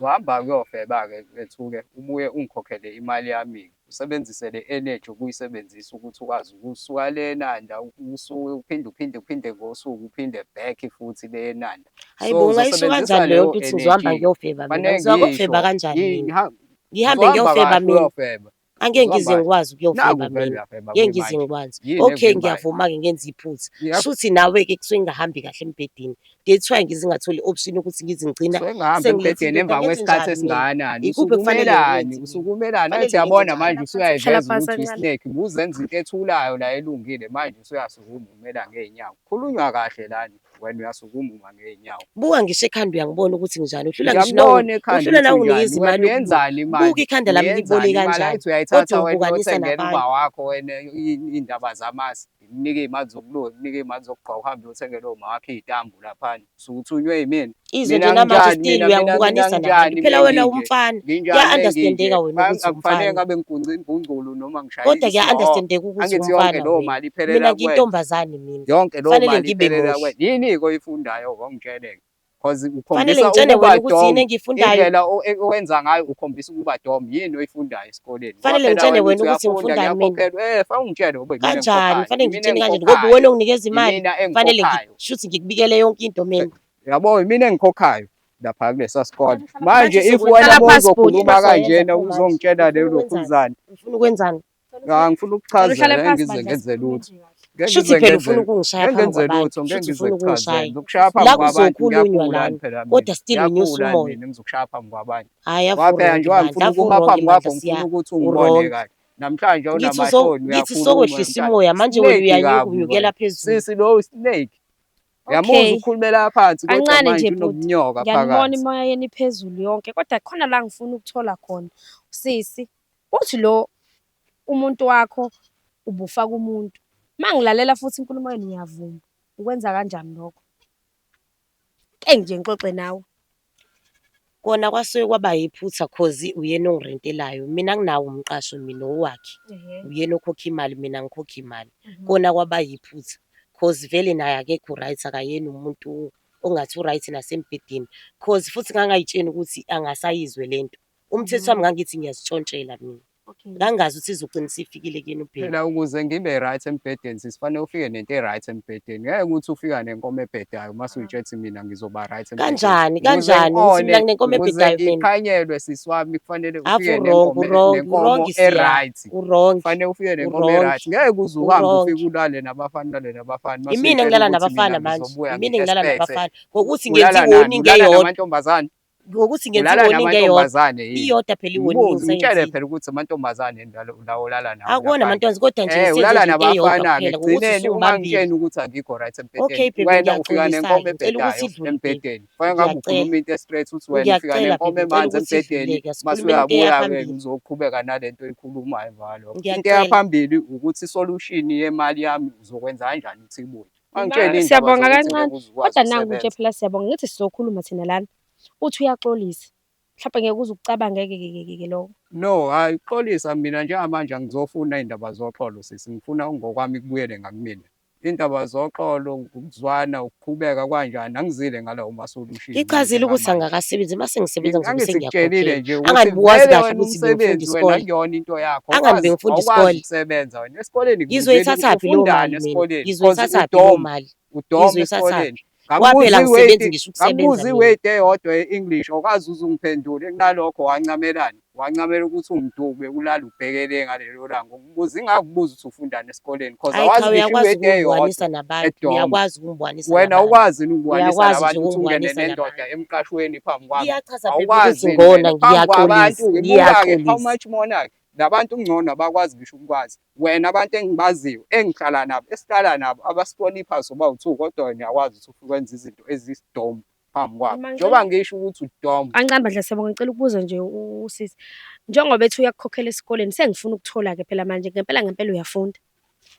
Uzohamba kuyofeba-ke ethuke ubuye ungikhokhele imali yami-ke. Usebenzise le energy obuyisebenzisa ukuthi ukwazi ukusuka le eNanda usuke uphinde uphinde uphinde ngosuku uphinde back futhi le eNanda. Hayi So bo, ungayisho uzosebenzisa kanjani leyo leyo nto ukuthi ngizohamba energy-ke. ngiyofeba mina? Fanele Ngizoya ngisho kofeba kanjani mina? Ngihambe uzohamba ngiyofeba kahle mina. uyofeba. Angeke Uzohamba ngize kahle. ngikwazi ukuyofeba Naku vele mina. uyafeba Ngeke ngize kuyimanje. ngikwazi. Yini Okay, ekuvimbayo? ngiyavuma-ke ngenza iphutha. Yebo. Shuthi nawe-ke kusuke ngingahambi kahle embhedeni. That's why ngize ngingatholi i-option yokuthi ngize ngigcina Kusuke kungahambi sengiletha embhedeni indoda. emva Ngenze kwesikhathi njani mina? esingakanani? Ikuphi ekufanele Usukumelani? ngikwenze mina? Usukumelani? Kufanele Athi ngenze yabona njani? manje Hlala usuyayiveza phansi ukuthi kancane. uyi-snake, ubuzenza into ethulayo la elungile manje usuyasukuma umela ngey'nyawo. Khulunywa kahle lana, wena uyasukuma uma ngey'nyawo. Buka ngisho ekhanda uyangibona ukuthi nginjani. Uhlula ngisho Ngiyakubona ekhanda uhlula ukuthi nawe unjani. unginikeza Wena imali yokulunga. uyenzani imali? Buka ikhanda lami libole Uyenzani imali? kanjani. Ayithi uyayithatha Kodwa wena ungibukanisa uyothengela uma nabantu. wakho wena iy'ndaba zamasi. Ngikunike iy'mali zokulunga, ngikunike iy'mali zokugqoka, uhambe uyothengela oma wakho iy'tambu laphana. Usuke uthunywe yimina. Izwe Mina nje namanje nginjani still mina mina mina uyangibukanisa nabantu. nginjani Phela wena menginje? umfana. Nginjani menginje? Kuya-understandeka wena ukuthi Akufanele umfana. ngabe ngigunca ingungculu noma ngishaye Kodwa isihoho. kuya-understandeka ukuthi Angithi yonke umfana leyo wena. mali Mina iphelela kuwena. ngiyintombazane mina. Yonke leyo Kufanele mali ngibe iphelela muhle. kuwena. Yini-ke oyifundayo ongitsheleke? Cause Kufanele ukhombisa ngitshele ukuba wena ukuthi yini dom. engiyifundayo. Indlela owenza ngayo ukhombisa ukuba dom. Yini oyifundayo esikoleni? Ngoba Kufanele phela ngitshele wena wena uthi ukuthi uyafunda ngifundani mina. kuyakhokhelwa. Fanele ungitshele ngoba yimina Kanjani? engikhokhayo. Kufanele Yimina ngikutshele kanjani? Ngoba engikhokhayo. uwena onginikeza imali. Yimina Kufanele engikhokhayo. shuthi ngikubikele yonke into mina. Yabo yimina engikhokhayo lapha kulesa sikole. Manje Manje if uzokwenzani? wena Hlala phansi bhuti. bowuzokhuluma Uzoyenza kanjena pho manje? uzongitshela Ufuna lelo ukwenzani? khuzane. Ufuna ukwenzani? Ah, ngifuna Cela ukuchazela uhlale ngeke phansi ngize bandla ngenze sikhulume lutho. nje kahle. Ngeke Shuthi ngize phela ngenze ufuna ukungishaya ngeke phambi ngenze kwabantu. lutho, ngeke Shuthi ngize ufuna kuchazele. ukungishaya. Ngizokushaya La phambi kwabantu, kuzokhulunywa ngiyakhula lana. phela mina. Kodwa still unyusa Ngiyakhula umoya. mina ngizokushaya phambi kwabantu. Hhayi Ngoba phela ave njengoba uwrongi ngifuna bandla, ave ukuma uwrongi phambi bandla kwakho ngifuna siya ukuthi ungibone uwrongi. kahle. Namhlanje Ngithi awunamahloni ngithi uyakhuluma sokwehlisa namhlanje. umoya manje wena Snake uyanyuka kabi unyukela wena. phezulu. Sisi lo snake. Uyamuzwa Okay. ukhulumela phansi kodwa Kancane nje manje bhuti, unobunyoka ngiyanibona phakathi. imoya yenu iphezulu yonke kodwa khona la ngifuna ukuthola khona. Sisi, uthi lo umuntu wakho ubufaka umuntu. Mangilalela futhi inkulumo yenu ngiyavuma. Ukwenza kanjani lokho? Ke nje ngixoxe nawe. Kona kwasuke kwaba yiphutha cause uyena ongirentelayo. Mina anginawo umqasho mina owakhe. Uyena okhokha imali mina angikhokhi imali. Kona kwaba yiphutha cause vele naye akekho right akayena umuntu ongathi u-right nasembhedeni. Cause futhi ngangay'tsheni ukuthi angasayizwe lento. Umthetho wami ngangithi ngiyazitshontshela mina. Okay. Ngangazi ukuthi izogcina isifikile kuyena ubheki. Phela ukuze ngibe right embhedeni sisifanele ufike nento e-right embhedeni. Ngeke ukuthi ufika nenkomo ebhedayo mase uyitshe ukuthi mina ngizoba right embhedeni. Kanjani Ukuze kanjani ukuthi mina ngikhone, nginenkomo ukuze ebhedayo mina? ngiqhanyelwe sisi wami kufanele Ave ufike u-wrong, nenkomo u-wrong, nenkomo u-wrong siya, e-right. u-wrong, Kufanele ufike nenkomo u-wrong, e-right. Ngeke uze uhambe u-wrong. ufike ulale nabafana ulale nabafana mase Imina uyitshela engilala ukuthi mina nabafana manje, ngizobuya imina engilala ngi-expect-e. nabafana. Ngokuthi ngenza Ulala nani? i-warning Ulala eyodwa, namantombazane? ngokuthi ngenza Ulala i-warning eyodwa, namantombazane yini? iyodwa phela i-warning Ngibuze, ngitshele engisayenzile. phela ukuthi amantombazane lawo olala nawo Akuwona laphana. amantombazane kodwa nje Eh, ngisenze ulala nje into eyodwa nabafana-ke kuphela ngokuthi ekugcineni usuwubambile. ungangitsheni ukuthi angikho right embhedeni. Okay baby Wena ufika ngiyaxolisa-ke, nenkomo ngicela ukuthi ebhedayo idlule baby. embhedeni. Kufanele ngabe Ngiyacela. ukhuluma into e-straight ukuthi wena ufika Ngiyacela nenkomo baby, ngicela emanzi ukuthi embhedeni, idlule-ke, mase asikhulumeni into eya uyabuya-ke phambili. uzoqhubeka nalento oyikhulumayo emva kwalokho. Into Ngiyacela. eya phambili ukuthi i-solution yemali yami uzokwenza kanjani ukuthi ibuye. Ungangitsheli iy'ndaba Siyabonga zokuthi kancane. ngeke uze ukwazi Kodwa nangu nje ukusebenza. phela siyabonga ngithi sizokhuluma thina lana. Uthi uyaxolisa. Mhlawumbe ngeke uze ukucabange ke ke ke ke lokho. No, hayi uxolisa mina njengamanje angizofuna iy'ndaba zoxolo sisi, ngifuna ngokwami kubuyele ngakumina. Iy'ndaba zoxolo, ukuzwana, ukuqhubeka kanjani, angizile ngalawo ma-solution mina Ngichazile ukuthi njengamanje. angakasebenzi, mase ngisebenza ngizobe Angithi ngikutshelile sengiyakhokhela. nje ukuthi Angani buwazi vele kahle wena ukuthi bengifunda umsebenzi wena isikole. akuyona into yakho, Angani awukwazi bengifunda awukwazi isikole. ukusebenza wena. Esikoleni ngikubuzile ukuthi Ngizoyithathaphi leyo ufundani mali mina? esikoleni because Ngizoyithathaphi leyo udom, mali? udom Ngizoyithathaphi? esikoleni. Ngoba Ngakubuza phela angisebenzi iweight, ngisho ukusebenza ngakubuza mina. iweight eyodwa ye-English awukaze uze ungiphendule. Kunalokho wancamelani? Wancamela ukuthi ungidube ulale ubhekele ngalelo langa. Ukubuza ingakubuza ukuthi ufundani esikoleni cause Hhayi cha awazi ngisho uyakwazi iweight eyodwa ukungibukanisa nabantu, edom. uyakwazi ukungibukanisa Wena nabantu. awukwazi yini ukubukanisa Uyakwazi nje nabantu ukuthi ungene ukungibukanisa nendoda nabantu. emqashweni phambi kwami? Iyachaza baby ukuthi Awukwazi yini ngona wena? Phambi ngiyaxolisa, kwabantu-ke, buka-ke how ngiyaxolisa. much more-ke. Labantu kungcono abakwazi ngisho ukukwazi. Wena abantu engibaziyo, engihlala nabo, esihlala nabo abasihlonipha sobawu-two kodwa wena uyakwazi ukuthi ufike wenze izinto ezisidomu phambi kwabo. Uma Njengoba ngicela ngisho ukuthi udomu. kancane bandla siyabonga ngicela ukubuza nje usisi. Njengoba ethi uyakukhokhela esikoleni sengifuna ukuthola ke phela manje ngempela ngempela uyafunda.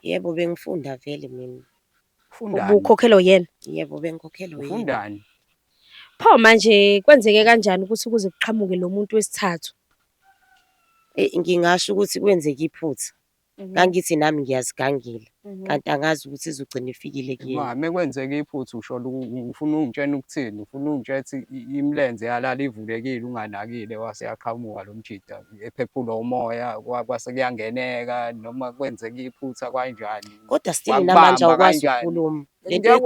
Yebo bengifunda vele mina. Ufundani? Ubukhokhelwa yena. Yebo bengikhokhelwa yena. Ufundani? Pho manje kwenzeke kanjani ukuthi kuze kuqhamuke lo muntu wesithathu? Ngingasho ukuthi kwenzeka iphutha. Ngangithi nami ngiyazigangela. Kanti angazi ukuthi izogcina ifikile kuyena. Ma mekwenzeka iphutha usho ufuna ungitshena ukuthini? Ufuna ungitshela ukuthi imilenze yalala ivulekile unganakile wase yaqhamuka lo mjida ephephulwa umoya kwase kuyangeneka noma kwenzeka iphutha kanjani? Kodwa still namanje Wakubamba awukwazi kanjani? ukukhuluma. Le nto.